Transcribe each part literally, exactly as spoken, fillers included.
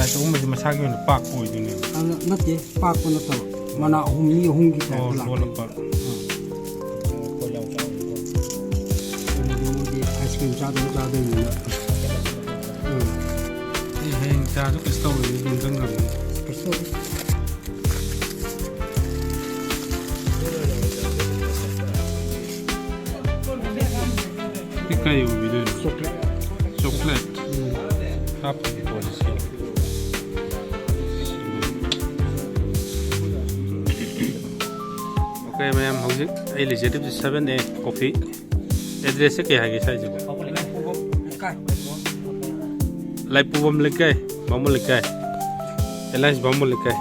ꯑꯗꯨꯒꯨꯝꯕꯁꯦ ꯃꯁꯥꯒꯤ ꯑꯣꯏꯅ ꯄꯥꯛꯄ ꯑꯣꯏꯗꯣꯏꯅꯦꯕ꯫ ꯑꯗꯨ ꯅꯠꯇꯦ, ꯄꯥꯛꯄ ꯅꯠꯇꯕ, ꯃꯅꯥ ꯑꯍꯨꯝ, ꯃꯤ ꯑꯍꯨꯝꯒꯤ type ꯇ ꯑꯣ, ꯂꯥꯛꯇꯣꯏꯅꯦ꯫ ꯂꯣꯜꯂꯛꯄ꯫ ꯑꯥ꯫ ꯑꯗꯨꯗꯤ ꯃꯣꯏꯗꯤ ice cream ꯆꯥꯗꯧ ꯆꯥꯗꯣꯏꯅꯤꯅ꯫ ꯎꯝ꯫ ꯑꯩ ꯍꯌꯦꯡ ꯆꯥꯁꯨ ꯀꯩꯁꯨ ꯇꯧꯔꯣꯏ, ꯑꯗꯨꯝ ꯆꯪꯈ꯭ꯔꯕꯅꯤ꯫ ꯀꯩꯁꯨ ꯇꯧꯔꯣꯏ꯫ ꯁꯤ ꯀꯔꯤ ꯑꯣꯏꯕꯤꯗꯣꯏꯅꯣ? Chocolate꯫ Chocolate꯫ ꯎꯝ꯫ ꯍꯥꯞꯄꯒꯤ ꯄꯣꯠꯁꯤ꯫ OK, ꯃꯌꯥꯝ, ꯍꯧꯖꯤꯛ ꯑꯩ ꯂꯩꯖꯔꯤꯕꯁꯤ seven A Coffee꯫ Address ꯁꯦ ꯀꯩ ꯍꯥꯏꯒꯦ ꯁ꯭ꯋꯥꯏꯁꯤꯕꯣ? ꯂꯥꯏꯄꯨꯕꯝ ꯂꯩꯀꯥꯏ, ꯕꯥꯃꯣꯟ ꯂꯩꯀꯥꯏ, ꯑꯦꯂꯥꯏꯟꯁ ꯕꯥꯃꯣꯟ ꯂꯩꯀꯥꯏ꯫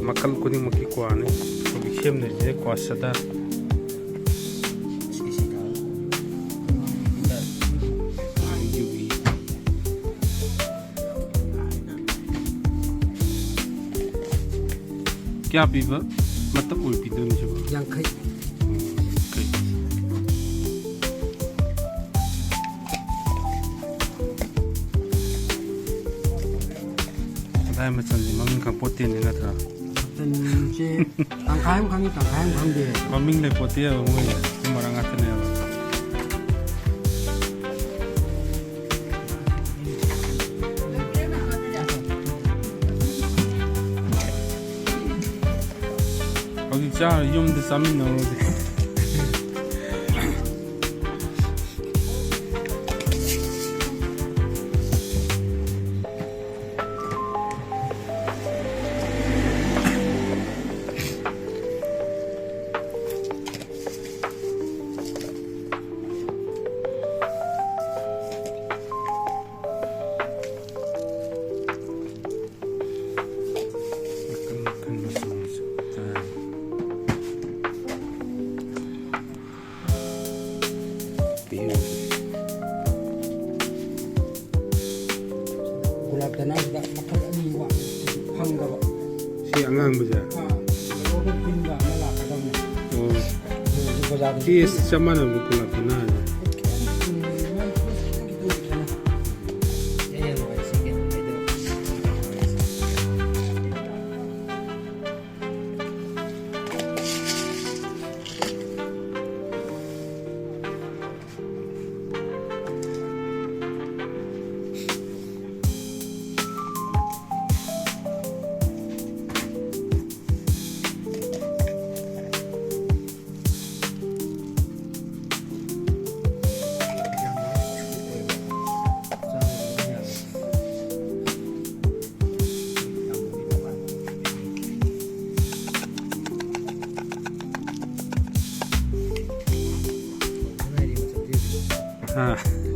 ꯃꯈꯜ ꯈꯨꯗꯤꯡꯃꯛꯀꯤ ꯀ꯭ꯋꯥꯅꯤ꯫ ꯍꯧꯖꯤꯛ ꯁꯦꯝꯅꯔꯤꯁꯦ ꯀ꯭ꯋꯥ ꯁꯥꯗꯥ꯫ ꯀꯌꯥ ꯄꯤꯕ ꯃꯇꯞ ꯑꯣꯏ ꯄꯤꯗꯣꯏꯅꯣ ꯁꯤꯕꯣ? ꯌꯥꯡꯈꯩ꯫ ꯎꯝ, ꯌꯥꯡꯈꯩ꯫ ꯑꯗꯥꯏ ꯃꯆꯜꯁꯦ ꯃꯃꯤꯡ ꯈꯪꯄꯣꯠꯇꯦꯅꯦ ꯅꯠꯇ꯭ꯔꯥ? ꯃꯆꯜꯁꯦ ꯇꯪꯈꯥꯏ ꯑꯃ ꯈꯪꯉꯤ, ꯇꯪꯈꯥꯏ ꯑꯃ ꯈꯪꯗꯦ꯫ ꯃꯃꯤꯡ ꯂꯩꯄꯣꯠꯇꯦꯕ ꯃꯣꯏ, ꯑꯗꯨꯝ ꯃꯔꯥꯡ ꯉꯥꯛꯇꯅꯦꯕ꯫ ꯍꯧꯖꯤꯛ ꯆꯥꯔ ꯌꯨꯝꯗ ꯆꯥꯃꯤꯟꯅꯔꯨꯔꯁꯦ꯫ ꯃꯈꯜ ꯃꯈꯜ ꯃꯆꯨ ꯃꯆꯨ ꯇꯥꯏ꯫ ꯒꯨꯂꯥꯞ ꯖꯅꯥꯁꯤꯗ ꯃꯈꯜ ꯑꯅꯤ ꯋꯥꯠꯂꯤ, ꯐꯪꯗꯕ꯫ ꯁꯤ ꯑꯉꯥꯡꯕꯁꯦ? ꯑꯥ, ꯌꯦꯜꯂꯣꯒ ꯒ꯭ꯔꯤꯟꯒ ꯑꯃ ꯂꯥꯛꯀꯗꯕꯅꯦ꯫ ꯑꯣ꯫ ꯑꯗꯨ ꯍꯧꯖꯤꯛ ꯕꯖꯥꯔꯗ ꯇꯦꯁ ꯆꯞ ꯃꯥꯟꯅꯕ ꯒꯨꯂꯥꯞ ꯖꯅꯥꯁꯦ꯫ ꯈꯤꯇꯪ, ꯎꯝ, ꯃꯥꯏ ꯈꯤꯇꯪ ꯈꯤꯇꯪ ꯈꯦꯠꯅꯩ꯫ ꯑꯦ, ꯌꯥꯝ ꯅꯨꯡꯉꯥꯏ꯫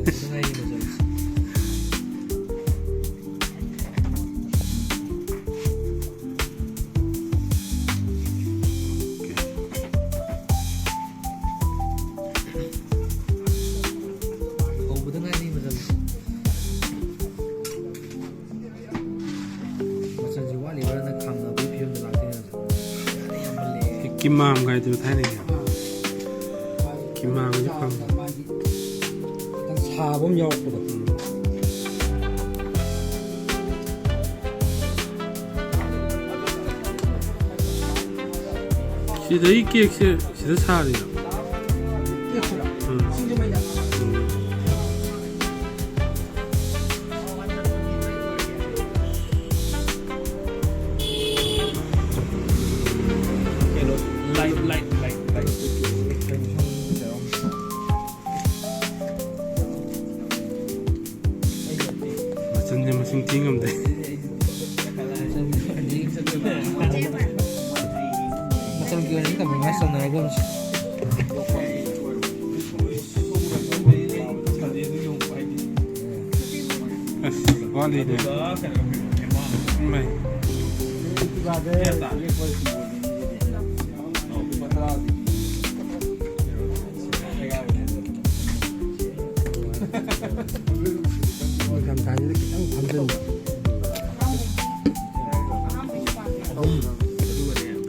ꯉꯥꯏꯔꯤ ꯃꯆꯜꯁꯦ꯫ ꯍꯧꯕꯗ ꯉꯥꯏꯔꯤ ꯃꯆꯜꯁꯦ꯫ ꯃꯆꯜꯁꯦ ꯋꯥꯠꯂꯤꯕ꯭ꯔꯥꯅ ꯈꯥꯝꯅꯕꯒꯤ ꯐꯤꯕꯝꯗ ꯂꯥꯛꯇꯣꯏꯅꯦ ꯍꯧꯖꯤꯛ꯫ ꯌꯥꯝ ꯌꯥꯝꯃꯜꯂꯦ꯫ ꯀꯤꯃꯥꯝ ꯍꯥꯏꯗꯨꯅ ꯊꯥꯏꯅꯒꯤ꯫ ꯑꯥ꯫ ꯀꯤꯃꯥꯝꯁꯦ ꯐꯪꯉꯦ꯫ ꯃꯥꯒꯤ ꯈꯤꯇꯪ ꯁꯥꯕ ꯑꯃ ꯌꯥꯎꯔꯛꯄꯗꯣ꯫ ꯎꯝ꯫ ꯁꯤꯗꯩ ꯀꯦꯛꯁꯦ ꯁꯤꯗ ꯁꯥꯔꯤꯔꯣ? ꯀꯦꯛꯁꯤꯔꯣ? ꯎꯝ꯫ ꯁꯤꯡꯖꯃꯩꯗ꯫ ꯎꯝ꯫ ꯀꯩꯅꯣ, ꯂꯥꯏꯠ, ꯂꯥꯏꯠ, ꯂꯥꯏꯠ, ꯂꯥꯏꯠ꯫ ꯃꯆꯜꯁꯦ ꯃꯁꯤꯡ ꯊꯤ ꯉꯝꯗꯦ꯫ ꯃꯆꯜꯒꯤ ꯑꯣꯏꯅ compromise ꯇꯧꯅꯔꯒꯨꯝꯁꯤ꯫ ꯑꯁ, ꯋꯥꯠꯂꯤꯅꯦ꯫ ꯏꯃꯥꯏ꯫ ꯅꯤꯡꯊꯝꯊꯥꯁꯤꯗ ꯈꯤꯇꯪ ꯐꯝꯖꯤꯟꯕ꯫ ꯑꯍꯨꯝ꯫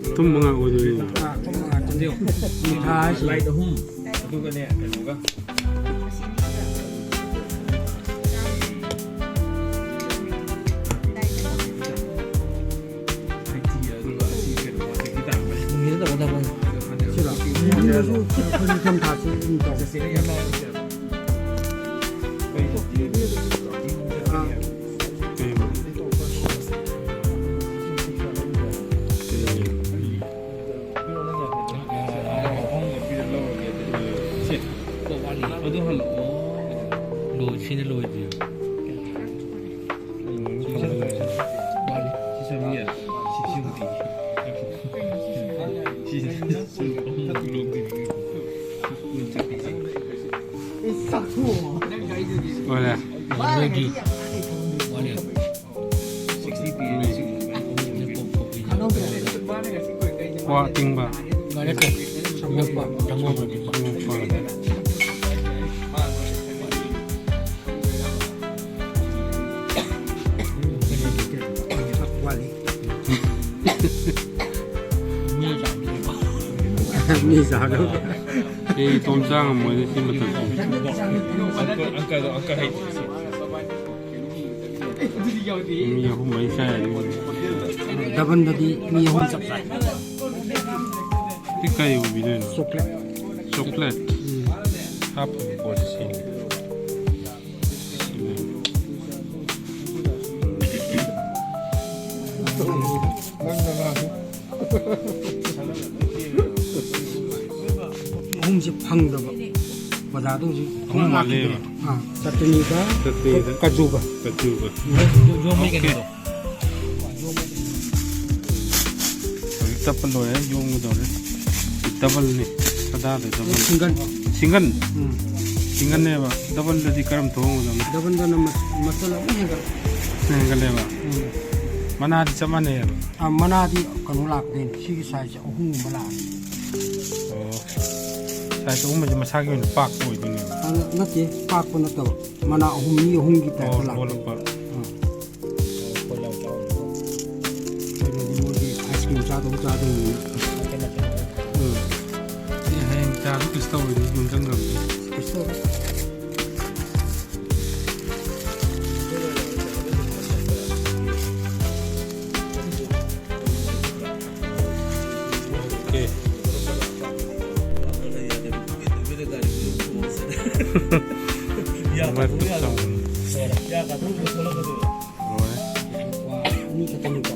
ꯑꯊꯨꯝꯕ ꯉꯥꯛ ꯑꯣꯏꯗꯣꯏꯅꯤ꯫ ꯑꯥ, ꯑꯊꯨꯝꯕ ꯉꯥꯛꯇꯅꯤ꯫ ꯃꯤꯊꯥ ꯍꯥꯏꯁꯤꯅꯤ꯫ ꯂꯥꯏꯠ ꯑꯍꯨꯝ꯫ ꯑꯗꯨꯒꯅꯦ, ꯀꯩꯅꯣꯒ꯫ ꯅꯨꯃꯤꯠꯇ ꯇꯧꯒꯗꯕꯅꯤ꯫ ꯁꯤꯔꯣ? ꯅꯨꯃꯤꯠꯇꯁꯨ ꯑꯩꯈꯣꯏ ꯅꯤꯡꯊꯝ ꯊꯥꯁꯤ ꯑꯗꯨꯝ ꯇꯧ꯫ ꯑꯥ꯫ ꯑꯗꯨ ꯍꯜꯂꯛꯑꯣ꯫ ꯂꯣꯏ-, ꯁꯤꯅ ꯂꯣꯏꯗ꯭ꯔꯤꯕ꯫ ꯋꯥꯠꯂꯤ꯫ ꯁꯤ ꯆꯥꯝꯃꯔꯤ꯫ ꯁꯤ, ꯁꯤ ꯑꯃꯨꯛ ꯄꯤꯒꯦ꯫ ꯁꯤ, ꯁꯤ, ꯁꯤ ꯑꯃꯨꯛ ꯂꯧꯗꯣꯏꯅꯤ꯫ ꯀꯨꯟ ꯆꯠꯄꯤꯁꯦ꯫ ꯆꯥꯛꯊꯣꯛꯑꯣ꯫ ꯂꯣꯏꯔꯦ꯫ ꯂꯣꯏꯗ꯭ꯔꯤ꯫ ꯋꯥꯠꯂꯤ꯫ ꯀ꯭ꯋꯥ ꯑꯇꯤꯡꯕ꯫ ꯅꯠꯇꯦ꯫ ꯁꯪꯒꯣꯝ꯫ ꯁꯪꯒꯣꯝ꯫ ꯋꯥꯠꯂꯤ꯫ ꯃꯤ ꯆꯥꯕꯗꯣ꯫ ꯃꯤ ꯆꯥꯕꯗꯣ꯫ ꯑꯩ ꯏꯇꯣꯝ ꯆꯥ ꯉꯝꯃꯣꯏꯗ ꯁꯤ ꯃꯇꯝꯁꯤ꯫ ꯃꯤ ꯑꯍꯨꯝ ꯃꯔꯤ ꯆꯥ ꯌꯥꯅꯤ꯫ ꯗꯕꯟꯗꯗꯤ ꯃꯤ ꯑꯍꯨꯝ ꯆꯞ ꯆꯥꯏ꯫ ꯁꯤ ꯀꯔꯤ ꯑꯣꯏꯕꯤꯗꯣꯏꯅꯣ? ꯆꯣꯀ꯭ꯂꯦꯠ꯫ ꯆꯣꯀ꯭ꯂꯦꯠ꯫ ꯎꯝ꯫ ꯍꯥꯞꯄꯒꯤ ꯄꯣꯠꯁꯤ ꯁꯤꯅꯤ꯫ ꯑꯍꯨꯝꯁꯦ ꯐꯪꯗꯕ꯫ ꯕꯖꯥꯔꯗ ꯍꯧꯖꯤꯛ ꯑꯍꯨꯝ ꯋꯥꯠꯂꯦꯕ꯫ ꯑꯥ, ꯆꯠꯇꯅꯤꯒ ꯆꯠꯇꯅꯤꯒ ꯀꯖꯨꯒ꯫ ꯀꯖꯨꯒ꯫ ꯌꯣ-, ꯌꯣ-, ꯌꯣꯝꯕꯩ ꯑꯣꯀꯦ꯫ ꯀꯩꯅꯣꯗꯣ꯫ ꯍꯧꯖꯤꯛ ꯇꯞꯄ ꯂꯣꯏꯔꯦ, ꯌꯣꯝꯒꯗꯧꯔꯦ꯫ ꯗꯕꯜꯅꯤ, ꯁꯗꯥꯗ ꯗꯕꯜ꯫ ꯁꯤꯡꯒꯜ꯫ ꯁꯤꯡꯒꯜ? ꯎꯝ꯫ ꯁꯤꯡꯒꯜꯅꯦꯕ꯫ ꯗꯕꯜꯗꯗꯤ ꯀꯔꯝ ꯊꯣꯡꯒꯗꯕꯅꯣ? ꯗꯕꯜꯗꯅ ꯃ-, ꯃꯆꯜ ꯑꯃꯨꯛ ꯍꯦꯟꯒꯠꯂꯦ꯫ ꯍꯦꯟꯒꯠꯂꯦꯕ? ꯎꯝ꯫ ꯃꯅꯥꯗꯤ ꯆꯞ ꯃꯥꯟꯅꯩꯌꯦꯕ? ꯑꯥ, ꯃꯅꯥꯗꯤ ꯀꯩꯅꯣ ꯂꯥꯛꯀꯗꯣꯏꯅꯤ꯫ ꯁꯤꯒꯤ ꯁꯥꯏꯖꯁꯦ ꯑꯍꯨꯝꯒꯨꯝꯕ ꯂꯥꯛꯑꯅꯤ꯫ ꯑꯣ꯫ ꯁꯥꯏꯖ ꯑꯍꯨꯝ ꯍꯥꯏꯁꯦ ꯃꯁꯥꯒꯤ ꯑꯣꯏꯅ ꯄꯥꯛꯄ ꯑꯣꯏꯗꯣꯏꯅꯦꯕ? ꯑꯥ, ꯅꯠꯇꯦ, ꯄꯥꯛꯄ ꯅꯠꯇꯕ꯫ ꯃꯅꯥ ꯑꯍꯨꯝ, ꯃꯤ ꯑꯍꯨꯝꯒꯤ ꯇꯥꯏꯞꯇ ꯑꯣ, ꯂꯥꯛꯀꯅꯤ꯫ ꯂꯣꯜꯂꯛꯄ꯫ ꯑꯥ꯫ ꯑꯩꯈꯣꯏꯗꯤ ꯃꯣꯏꯒꯤ ꯑꯥꯏꯁ ꯀ꯭ꯔꯤꯝ ꯆꯥꯗꯧ ꯆꯥꯗꯧꯅꯤꯅ꯫ ꯎꯝ꯫ ꯑꯦ, ꯍꯌꯦꯡ ꯆꯥꯗꯨ ꯀꯩꯁꯨ ꯇꯧꯔꯣꯏꯗ, ꯌꯨꯝ ꯆꯪꯈ꯭ꯔꯕꯅꯤ꯫ ꯀꯩꯁꯨ ꯇꯧꯔꯣꯏ꯫ ꯑꯣꯀꯦ꯫ ꯂꯣꯏꯔꯦ꯫ ꯑꯅꯤ ꯈꯛꯇꯅꯤꯀꯣ꯫